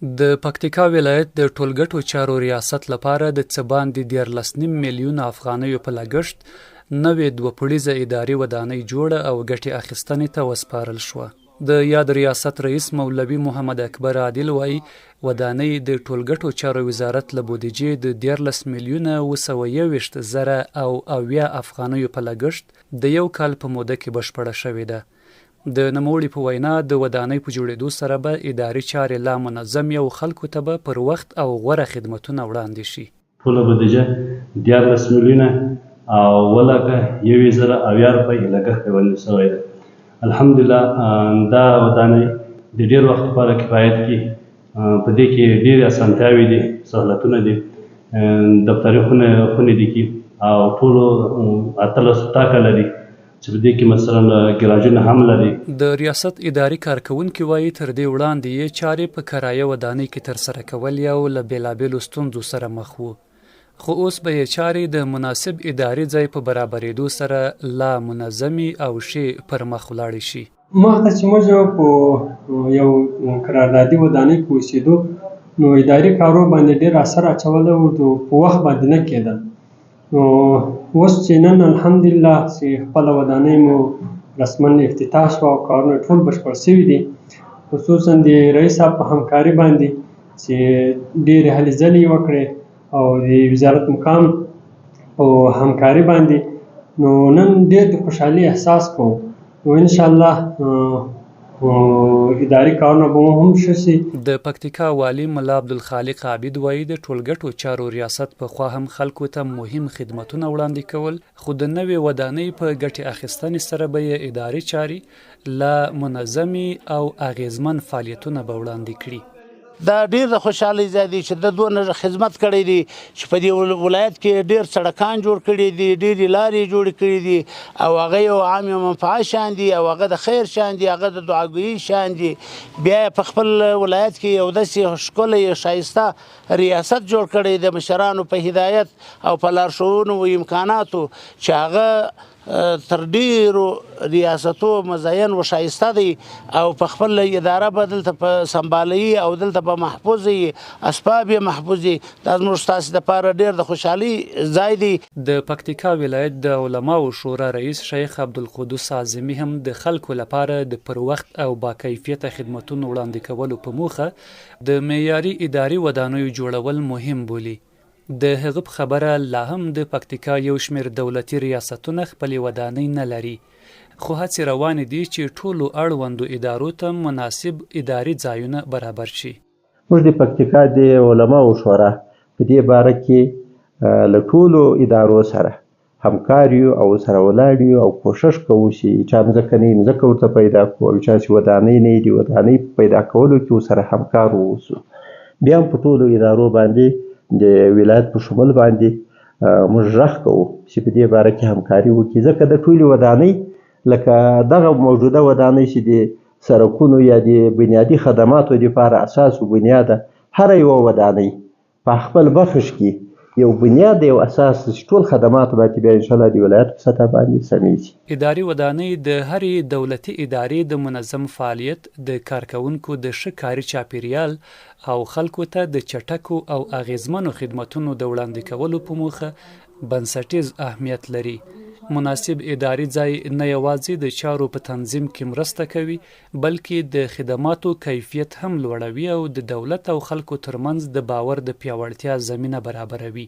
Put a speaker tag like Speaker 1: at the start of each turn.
Speaker 1: د پکتیکا ولایت د ټولګټو چارو ریاست لپاره د څه باندې 13 نیم میلیونه افغانیو په لګښت نوې دوه پوړیزه اداري ودانۍ جوړه او ګټې اخیستنې ته وسپارل شوه. د یاد ریاست رئیس مولوي محمد اکبر عادل وايي، ودانۍ د ټولګټو چارو وزارت له بودیجې د 13 میلیونه 721 زره او 70 افغانیو په لګښت د یو کال په موده کې بشپړه شوې ده. د نوموړي په وینا، د ودانۍ په جوړېدو سره به اداري چارې لا منظمې او خلکو ته به پر وخت او غوره خدمتونه وړاندې شي.
Speaker 2: ټوله بودیجه 13 میلیونه او اووه لکه 21 زره 70 روپۍ لګښت پرې باندې شوی دی. الحمدلله دا ودانۍ د ډېر وخت لپاره کفایت کوي. په دې کې ډېرې اسانتیاوې دي، سهولتونه دي، دفتري خونې دي کې او ټولو 18 اتاقه لري. چې په دې کې مثلا ګراجونه هم لري.
Speaker 1: د ریاست اداري کارکوونکي وايي، تر دې وړاندې یې چارې په کرایه ودانۍ کې ترسره کولې او له بېلابېلو ستونزو سره مخ وو، خو اوس به یې چارې د مناسب اداري ځای په برابرېدو سره لا منظمې او ښې پر مخ ولاړې شي.
Speaker 3: مخته چې موږ په یو قراردادي ودانۍ کې اوسېدو، نو اداري کارو باندې ډېر اثر اچولی و، په وخت باندې نه کېدل. نو اوس چې نن الحمدلله چې خپله ودانۍ مو رسما افتتاح شوه او کارونه ټول بشپړ شوي دي، خصوصا د رئیس صاحب په همکاري باندې چې ډېرې هلې ځلې یې وکړې او د وزارت مقام په همکاري باندې، نو نن ډېر د خوشحالي احساس کوو. نو انشاءالله اداري کارونه به مو هم ښه شي.
Speaker 1: د پکتیکا والي ملا عبدالخالق عابد وايي، د ټولګټو چارو ریاست پخوا هم خلکو ته مهم خدمتونه وړاندې کول، خو د نوې ودانۍ په ګټې اخیستنې سره به یې اداري چارې لا منظمې او اغېزمن فعالیتونه به وړاندې کړي.
Speaker 4: دا ډیر د خوشحالۍ ځای دی چې د دونه خدمت کړی دی چې په دې ولایت کې ډیر سړکان جوړ کړي دي، ډېرې لارې جوړې کړي دي او هغه یو عام منفعه شان دي او هغه د خیر شان دي، هغه د دعاګویي شان دي. بیا په خپل ولایت کې یو داسې ښکلی ښایسته ریاست جوړ کړی د مشرانو په هدایت او په لارښوونو او امکاناتو چې هغه تر ډیرو ریاستو مزین و ښایسته دی او په خپل اداره به دلته په سمبالوي او دلته به محفوظ وي، اسباب یې محفوظ دي. دا زموږ ستاسې دپاره ډېر د خوشحالۍ ځای دی.
Speaker 1: د پکتیکا ولایت د علماوو شورا رئیس شیخ عبدالقدوس عظیمي هم د خلکو لپاره د پر وخت او باکیفیته خدمتونو وړاندې کولو په موخه د معیاري اداري ودانیو جوړول مهم بولي. د هغه په خبره لا هم د پکتیکا یو شمېر دولتي ریاستونه خپلې ودانۍ نه لري، خو هڅې روانې دي چې ټولو اړوندو ادارو ته مناسب اداري ځایونه برابر شي.
Speaker 5: موږ د پکتیکا د علماوو شورا په دې باره کې له ټولو ادارو سره همکار یو او ورسره ولاړ یو او کوښښ کوو چې چا مځکه نه وي مځکه ورته پیدا کړو او چا چې ودانۍ نه وي د ودانۍ په پیدا کولو کې ورسره همکار واوسو. بیا هم په ټولو ادارو باندې د ولایت په شمول باندې موږ غږ کوو چې په دې باره کې همکاري وکړي، ځکه د ټولې ودانۍ لکه دغه موجوده ودانۍ چې د سرکونو یا د بنیادي خدماتو لپاره اساس و بنیاد ده، هره یوه ودانۍ په خپل بخش کې یو بنیاد دی، یو اساس دی چې ټول خدمات باندې بیا انشاءالله د ولایت په سطح باندې سمېږي.
Speaker 1: اداري ودانۍ د هرې دولتي ادارې د منظم فعالیت، د کارکوونکو د ښه کاري چاپېریال او خلکو ته د چټکو او اغېزمنو خدمتونو د وړاندې کولو په موخه بنسټیز اهمیت لري. مناسب اداري ځای نه یوازې د چارو په تنظیم کې مرسته کوي، بلکې د خدماتو کیفیت هم لوړوي او د دولت او خلکو ترمنځ د باور د پیاوړتیا زمینه برابروي.